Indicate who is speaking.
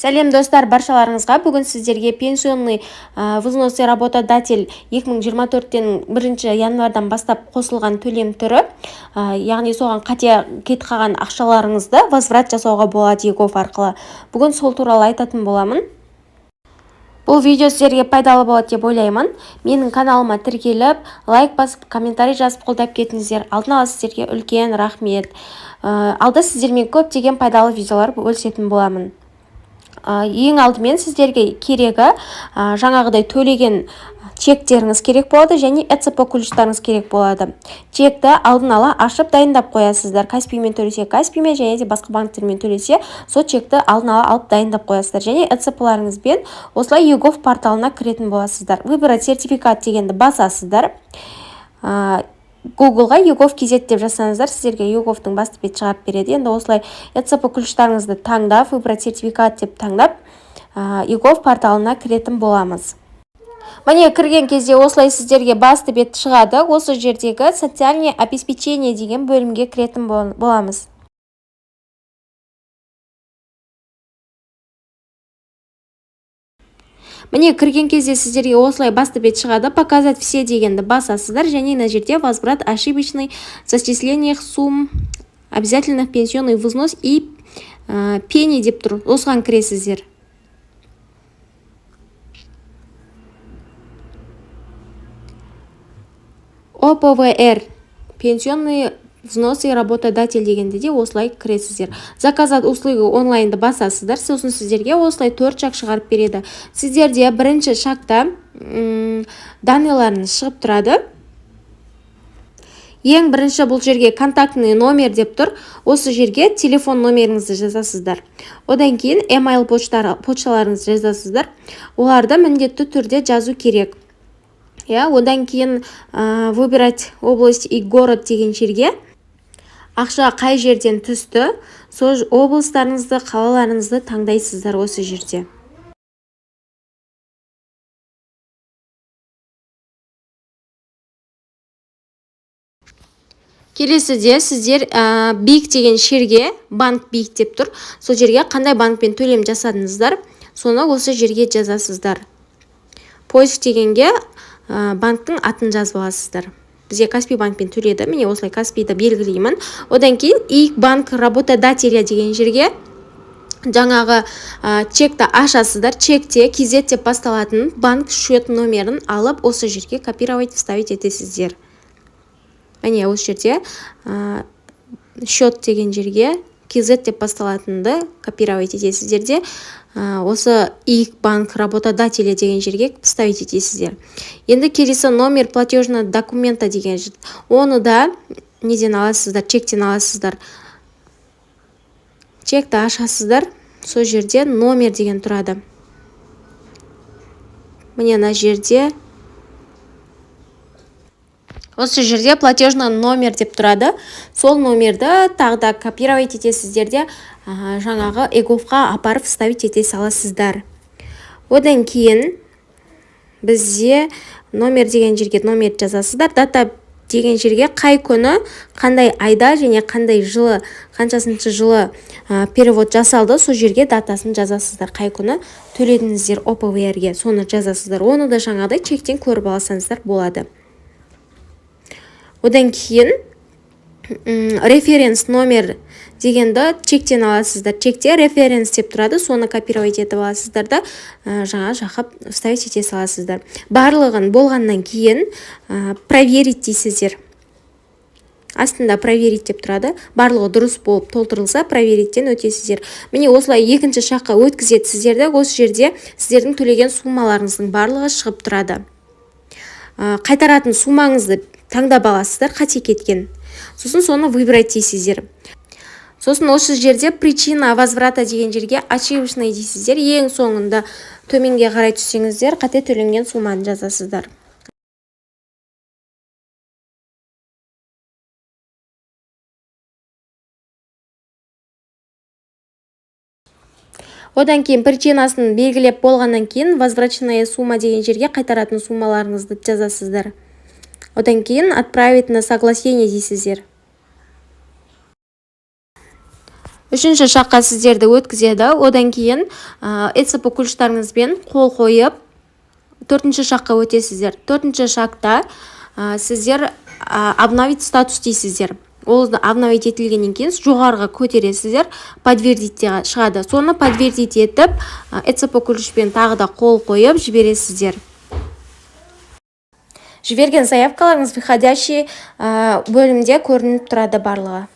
Speaker 1: Сәлем, достар, баршаларыңызға! Бүгін сіздерге пенсионный взносы работодатель 2024-тен 1 январьдан бастап қосылған төлем түрі, яғни соған қате кетіп қалған ақшаларыңызды возврат жасауға болады eGov арқылы. Бүгін сол туралы айтатын боламын. Бұл видео сіздерге пайдалы болады деп ойлаймын. Менің каналыма тіркеліп, лайк басып, комментарий жазып, қолдап кетіңіздер. Алдын ала сіздерге үлкен рахмет. Алда сіздермен көптеген пайдалы видеолар бөлісетін боламын. Ең алдымен сіздерге керегі жаңағыдай төлеген чектеріңіз керек болады және ЭЦП ключтарыңыз керек болады. Чекті алдын ала ашып, дайындап қоясыздар. Каспиймен төлесе, Каспиймен және де басқа банктермен төлесе, сол чекті алдын ала алып, дайындап қоясыздар және ЭЦПларыңызбен осылай eGov порталына кіретін боласыздар. «Выбрать сертификат» дегенді басасыздар. Гуглға eGov kz деп жазсаңыздар, сіздерге eGovтың басты бет шығарып береді. Енді осылай ЭЦП ключтарыңызды таңдап, «Выбрать сертификат» деп таңдап, eGov порталына кіретін боламыз. Міне, кірген кезде осылай сіздерге басты бет шығады. Осы жердегі «Социальное обеспечение» деген бөлімге кіретін боламыз. Міне, кірген кезде сіздерге осылай басты бет шығады. «Показать все» дегенді басасыздар және мына жерде «Возврат ошибочных зачислениях сумм обязательных пенсионный взнос и пени» деп тұр, осыған кіресіздер. «ОПВР пенсионные взносы работодатель» дегенде де осылай кіресіздер. «Заказать услугу онлайнды» басасыздар. Сосын сіздерге осылай төрт шаг шығарып береді. Сіздерде бірінші шагта данныйларыңыз шығып тұрады. Ең бірінші бұл жерге «Контактный номер» деп тұр, осы жерге телефон номеріңізді жазасыздар. Одан кейін email почталарыңызды жазасыздар, оларды міндетті түрде жазу керек, иә. Одан кейін «Выбирать область и город» деген жерге ақша қай жерден түсті, сол облыстарыңызды, қалаларыңызды таңдайсыздар осы жерде. Келесіде сіздер БИК деген жерге, банк БИК деп тұр, сол жерге қандай банкпен төлем жасадыңыздар, соны осы жерге жазасыздар. «Поиск» дегенге банктің атын жазып аласыздар. Бізге Каспий банкпен төледі, міне, осылай Каспийді белгілеймін. Одан кейін «ИИК банк работодателя» деген жерге жаңағы чекті ашасыздар. Чекте KZ деп басталатын банк счет номерін алып, осы жерге копировать, вставить етесіздер. Міне, осы жерде «Счет» деген жерге KZ деп басталатынды копировать етесіздер де, осы «ИИК банк работодателя» деген жерге вставить етесіздер. Енді келесі «Номер платежного документа» деген, оны да неден аласыздар? Чектен аласыздар. Чекті ашасыздар, сол жерде «Номер» деген тұрады. Міне, мына жерде, осы жерде «Платежный номер» деп тұрады. Сол номерді тағы да копировать етесіздер де, жаңағы eGov-қа апарып, вставить ете саласыздар. Одан кейін бізде «Номер» деген жерге номер жазасыздар. «Дата» деген жерге қай күні, қандай айда және қандай жылы, қаншасыншы жылы перевод жасалды, сол жерге датасын жазасыздар. Қай күні төледіңіздер ОПВР-ге, соны жазасыздар. Оны да жаңағыдай чектен көріп алсаңыздар болады. Одан кейін «Референс номер» дегенді чектен аласыздар. Чекте «Референс» деп тұрады, соны копировать етіп аласыздар да, жаңа жаққа вставить ете саласыздар. Барлығын болғаннан кейін «Проверить» дейсіздер. Астында «Проверить» деп тұрады. Барлығы дұрыс болып толтырылса, «Проверить»тен өтесіздер. Міне, осылай екінші шагқа өткізеді сіздерді. Осы жерде сіздердің төлеген суммаларыңыздың барлығы шығып тұрады. Қайтаратын суммаңызды таңдап аласыздар, қате кеткен. Сосын соны «Выбрать» дейсіздер. Сосын осы жерде «Причина возврата» деген жерге «Ошибочный» дейсіздер. Ең соңында төменге қарай түссеңіздер, қате төленген сумманы жазасыздар. Одан кейін причинасын белгілеп болғаннан кейін «Возвращенная сумма» деген жерге қайтаратын суммаларыңызды жазасыздар. Одан кейін «Отправить на согласование» дейсіздер. Үшінші шаг қа сіздерді өткізеді. Одан кейін ЭЦП ключ тарыңызбен қол қойып, төртінші шаг қа өтесіздер. Төртінші шаг та сіздер «Обновить статус» дейсіздер. Ол обновить етілгеннен кейін жоғарыға көтересіздер, «Подтвердить» шығады. Соны подтвердить етіп, ЭЦП ключ пен тағы да қол қойып жібересіздер. Жіберген заявка ларыңыз входящий бөлімде көрініп тұрады барлығы.